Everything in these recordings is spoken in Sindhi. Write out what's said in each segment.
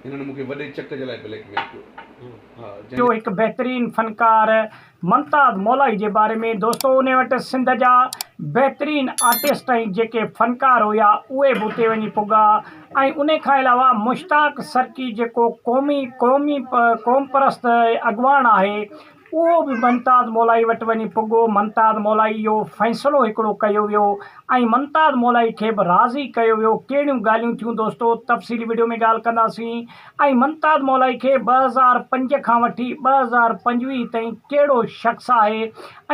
هنن مون کي وڏي چڪ جي لاء بليڪ ميل ڪيو. ها جنهن. جو هڪ بهترين فنڪار ممتاز مولائي جي باري ۾ دوستو انهي وٽ سنڌ جا بهترين آرٽسٽ ۽ جيڪي فنڪار هيا اهي به اتي وڃي پڳا ۽ انهي کان علاوه مشتاق سرڪي جيڪو قومي قومي قومپرست اڳواڻ آهي اهو به ممتاز مولائي وٽ وڃي پڳو، ممتاز مولائي اهو فيصلو هڪڙو ڪيو ويو ۽ ممتاز مولائي کي به راضي ڪيو ويو، ڪهڙيون ڳالهيون ٿيون دوستو تفصيلي وڊيو ۾ ڳالهه ڪنداسين ۽ ممتاز مولائي کي 2005 کان وٺي 2025 تائين ڪهڙو شخص آهي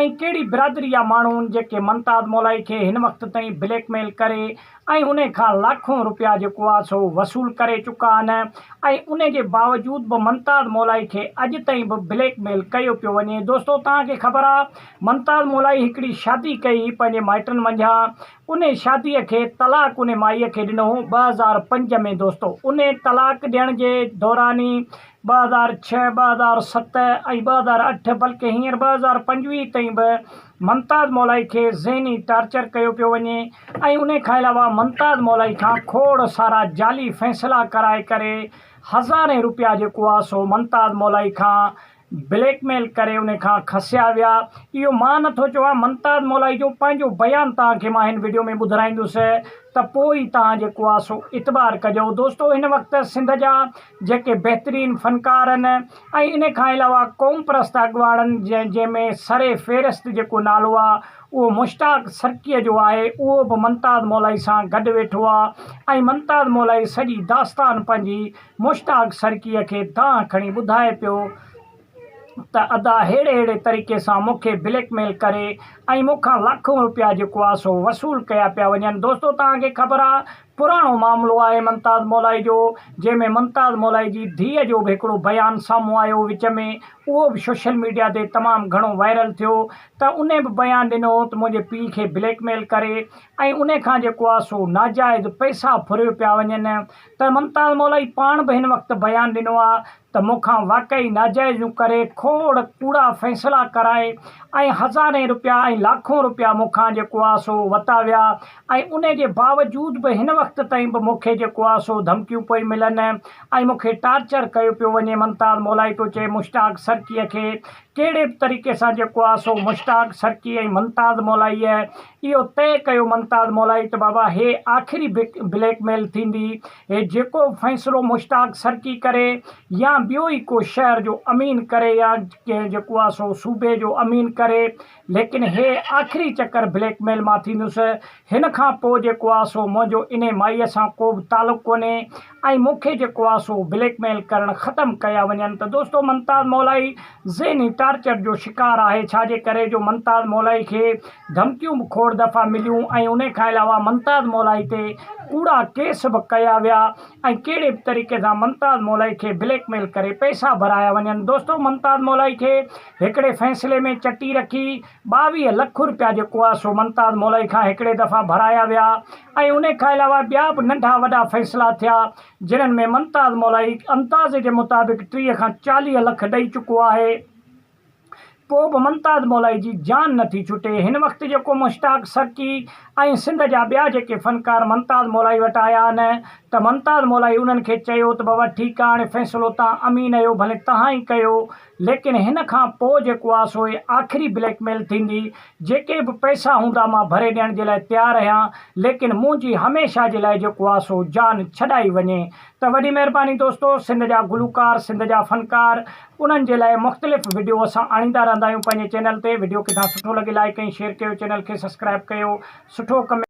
۽ ڪهڙي برادري جا ماڻهو آهن جيڪي ممتاز مولائي کي هن وقت تائين بليڪ ميل ڪري ۽ انهي کان لاکون روپيا جيڪو آ سو وصول ڪري چڪا آهن ۽ انهي جي باوجود به ممتاز مولائي کي اڄ تائين به بليڪ ميل ڪيو پيو وڃي دوستو توهان کي خبر آ ممتاز مولائي هڪڙي شادي ڪئي هئي پنهنجي مائٽن منجهان انهي شادي کي طلاق انهي مائي کي ڏنو هو 2005 ۾ دوستو انهي طلاق ڏيڻ جي دوران ئي 2006 2007 ۽ 2008 بلڪه هينئر 2025 تائين به ممتاز مولائي کي ذهني ٽارچر ڪيو پيو وڃي ۽ انهي کان علاوه ممتاز مولائي کان کوڙ سارا جعلي فيصلا ڪرائي ڪري هزارين روپيا جيڪو آ سو ممتاز مولائي کان بليڪ ميل ڪري انهي کان کسيا ويا اهو مان نٿو چوان ممتاز مولائي جو پنهنجو بيان توهان کي مان هن وڊيو ۾ ٻڌرائيندس ته پوء ئي توهان جيڪو آ سو اعتبار ڪجو دوستو هن وقت سنڌ جا جيڪي بهترين فنڪار آهن ۽ ان کان علاوه قومپرست اڳواڻن جنهن ۾ سر فهرست جيڪو نالو آ اهو مشتاق سرڪيء جو آهي اهو به ممتاز مولائي سان گڏ ويٺو آ ۽ ممتاز مولائي سڄي داستان پنهنجي مشتاق سرڪيء کي دانهن کڻي ٻڌائي پيو ته ادا ههڙي ههڙي طريقي سان مون کي بليڪ ميل ڪري ۽ مون کان لاکون روپيا جيڪو آ سو وصول ڪيا پيا وڃن دوستو توهان کي خبر آ پراڻو معاملو آهي ممتاز مولائي جو جنهن ۾ ممتاز مولائي جي ڌيء جو به هڪڙو بيان سامهون آيو وچ ۾ اهو به سوشل ميڊيا تي تمام گهڻو وائرل ٿيو ته انهي به بيان ڏنو هو ته منهنجي پيء کي بليڪ ميل ڪري ۽ انهي کان جيڪو آهي سو ناجائز پئسا ڦريو پيا وڃن ته ممتاز مولائي پاڻ به هن وقت بيان ڏنو آهي ته مون کان واقعي ناجائزيون ڪري کوڙ ڪوڙا فيصلا ڪرائي ۽ هزارين روپيا ۽ لاکون روپيا مون کان جيڪو آ سو وتا ويا ۽ انهي جي باوجود به هن وقت تائين به مون کي جيڪو آ سو ڌمڪيون پئي ملن ۽ مون کي ٽارچر ڪيو پيو وڃي ممتاز مولائي پيو چئي مشتاق سرڪيء کي ڪهڙي به طريقي سان جيڪو آ سو مشتاق سرڪي ۽ ممتاز مولائيء اهو طئي ڪيو ممتاز مولائي ته بابا هي آخري بليڪ ميل ٿيندي هي جيڪو به فيصلو مشتاق سرڪي ڪري يا ٻيو ئي ڪو شهر جو امين ڪري يا ڪنهن جيڪو آ سو صوبي جو امين ڪري ليڪن هي آخري چڪر بليڪ ميل مان ٿيندس هن کان پوء جيڪو آ سو منهنجو انهي مائيء سان ڪو به تعلق ڪونهي ۽ مون کي جيڪو آ سو بليڪ ميل ڪرڻ ختم ڪيا وڃن ته دوستو ممتاز مولائي ذهني ٽارچر جو شڪار آهي ڇا جي ڪري جو ممتاز مولائي کي ڌمڪيون به کوڙ دفعا مليون ۽ انهي کان علاوه ممتاز مولائي تي ڪوڙا ڪيس به ڪيا ويا ۽ ڪهڙي به طريقي سان ممتاز مولائي کي بليڪ ميل ڪري پئسا ڀرايا وڃن دوستو ممتاز مولائي کي هڪڙي فيصلي ۾ چٽي رکي 22 لک روپيا جيڪو آ سو ممتاز مولائي کان هڪڙي دفعا ڀرايا ويا ۽ انهي کان علاوه ٻيا به ننڍا وڏا فيصلا ٿيا جنھن ۾ ممتاز مولائي اندازي جي مطابق 30 کان 40 لک ڏئي چڪو آهي پوء به ممتاز مولائي جي جان نه ٿي ڇٽي هن وقت جيڪو مشتاق سرڪي ۽ سنڌ جا ٻيا جيڪي فنڪار ممتاز مولائي وٽ آيا آهن ته ممتاز مولائي انهن کي چيو ته بابا ٺيڪ آ هاڻي فيصلو تان امين اهيو ڀلي تهان ئي ڪيو ليڪن هن کان پوء جيڪو آ سو هي آخري بليڪ ميل ٿيندي، جيڪي به پئسا هوندا مان ڀري ڏيڻ جي لاء تيار اهيان، ليڪن منهنجي هميشه جي لاء جيڪو آ سو جان ڇڏائي وڃي ته وڏي مهرباني دوستو سنڌ جا گلوڪار سنڌ جا فنڪار انهن جي لاء مختلف وڊيو اسان آڻيندا رهندا آهيون پنهنجي چينل تي وڊيو ڪٿان سٺو لڳي لائيڪ ۽ شيئر ڪيو چينل کي سسڪرائب ڪيو سٺو ڪمينٽ.